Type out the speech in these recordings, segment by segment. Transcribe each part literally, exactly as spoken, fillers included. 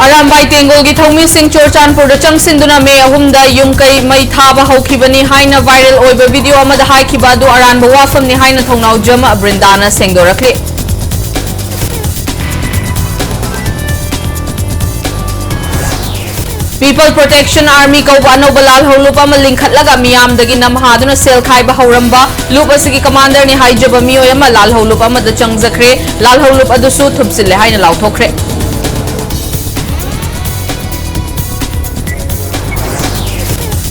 ꯑꯔꯥꯝꯕꯥꯏ ꯇꯦꯡꯒꯣꯜꯒꯤ ꯊꯧꯃꯤꯁꯤꯡ ꯆꯨꯔꯆꯥꯟꯄꯨꯔꯗ ꯆꯪꯁꯤꯟꯗꯨꯅ ꯃꯦ ꯑꯍꯨꯝꯗ ꯌꯨꯝ ꯀꯩ ꯃꯩ ꯊꯥꯕ ꯍꯧꯈꯤꯕꯅꯤ ꯍꯥꯏꯅ viral ꯑꯣꯏꯕ video ꯑꯃꯗ ꯍꯥꯏꯈꯤꯕ ꯑꯗꯨ ꯑꯔꯥꯟꯕ ꯋꯥꯐꯝꯅꯤ ꯍꯥꯏꯅ ꯊꯧꯅꯥꯎꯖꯝ ꯕ꯭ꯔꯤꯟꯗꯥꯅ ꯁꯦꯡꯗꯣꯔꯛꯂꯤ꯫ People Protection Army ꯀꯧꯕ ꯑꯅꯧꯕ ꯂꯥꯜꯍꯧꯂꯨꯞ ꯑꯃ ꯂꯤꯡꯈꯠꯂꯒ ꯃꯤꯌꯥꯝꯗꯒꯤ ꯅꯝꯍꯥꯗꯨꯅ ꯁꯦꯜ ꯈꯥꯏꯕ ꯍꯧꯔꯝꯕ ꯂꯨꯞ ꯑꯁꯤꯒꯤ commander ꯅꯤ ꯍꯥꯏꯖꯕ ꯃꯤꯑꯣꯏ ꯑꯃ ꯂꯥꯜꯍꯧꯂꯨꯞ ꯑꯃꯗ ꯆꯪꯖꯈ꯭ꯔꯦ꯫ ꯂꯥꯜꯍꯧꯂꯨꯞ ꯑꯗꯨꯁꯨ ꯊꯨꯞꯆꯤꯜꯂꯦ ꯍꯥꯏꯅ ꯂꯥꯎꯊꯣꯛꯈ꯭ꯔꯦ꯫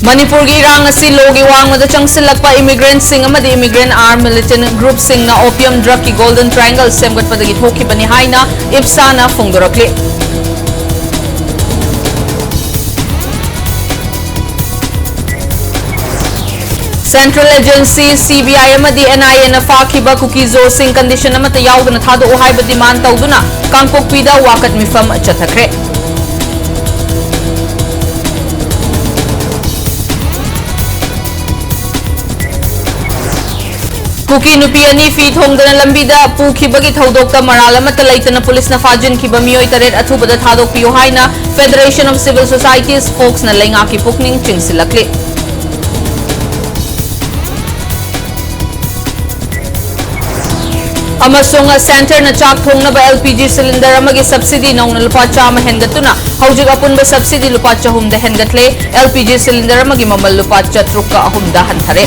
ꯃꯅꯤꯄꯨꯔꯒꯤ ꯏꯔꯥꯡ ꯑꯁꯤ ꯂꯣꯒꯤ ꯋꯥꯡꯃꯗ ꯆꯪꯁꯤꯜꯂꯛꯄ immigrant ꯁꯤꯡ ꯑꯃꯗꯤ immigrant armed militant group ꯁꯤꯡꯅ opium drug ꯀꯤ golden triangle ꯁꯦꯝꯒꯠꯄꯗꯒꯤ ꯊꯣꯛꯈꯤꯕꯅꯤ ꯍꯥꯏꯅ ꯏꯞꯁꯥꯅ ꯐꯣꯡꯗꯣꯔꯛꯂꯤ꯫ Central Agency, C B I ꯑꯃꯗꯤ N I A ꯅ ꯐꯥꯈꯤꯕ ꯀꯨꯀꯤꯖꯣꯁꯤꯡ condition ꯑꯃꯠꯇ ꯌꯥꯎꯗꯅ ꯊꯥꯗꯣꯛꯎ ꯍꯥꯏꯕ demand ꯇꯧꯗꯨꯅ ꯀꯥꯡꯄꯣꯛꯄꯤꯗ ꯋꯥꯀꯠ ꯃꯤꯐꯝ ꯆꯠꯊꯈ꯭ꯔꯦ꯫ ꯀꯨꯀꯤ ꯅꯨꯄꯤ ꯑꯅꯤ ꯐꯤ ꯊꯣꯡꯗꯅ ꯂꯝꯕꯤꯗ ꯄꯨꯈꯤꯕꯒꯤ ꯊꯧꯗꯣꯛꯇ ꯃꯔꯥꯜ ꯑꯃꯠꯇ ꯂꯩꯇꯅ ꯄꯨꯂꯤꯁꯅ ꯐꯥꯖꯤꯟꯈꯤꯕ ꯃꯤꯑꯣꯏ ꯇꯔꯦꯠ ꯑꯊꯨꯕꯗ ꯊꯥꯗꯣꯛꯄꯤꯌꯨ ꯍꯥꯏꯅ Federation of Civil Societies, ꯐꯣꯛꯁꯅ ꯂꯩꯉꯥꯛꯀꯤ ꯄꯨꯛꯅꯤꯡ ꯆꯤꯡꯁꯤꯜꯂꯛꯂꯤ꯫ ꯑꯃꯁꯨꯡ centre ꯅ ꯆꯥꯛ ꯊꯣꯡꯅꯕ L P G cylinder ꯑꯃꯒꯤ subsidy ꯅꯧꯅ ꯂꯨꯄꯥ ꯆꯥꯝꯃ ꯍꯦꯟꯒꯠꯇꯨꯅ ꯍꯧꯖꯤꯛ ꯑꯄꯨꯟꯕ subsidy ꯂꯨꯄꯥ ꯆꯍꯨꯝꯗ ꯍꯦꯟꯒꯠꯂꯦ꯫ L P G cylinder ꯑꯃꯒꯤ ꯃꯃꯜ ꯂꯨꯄꯥ ꯆꯥꯇ꯭ꯔꯨꯛꯀ ꯑꯍꯨꯝꯗ ꯍꯟꯊꯔꯦ꯫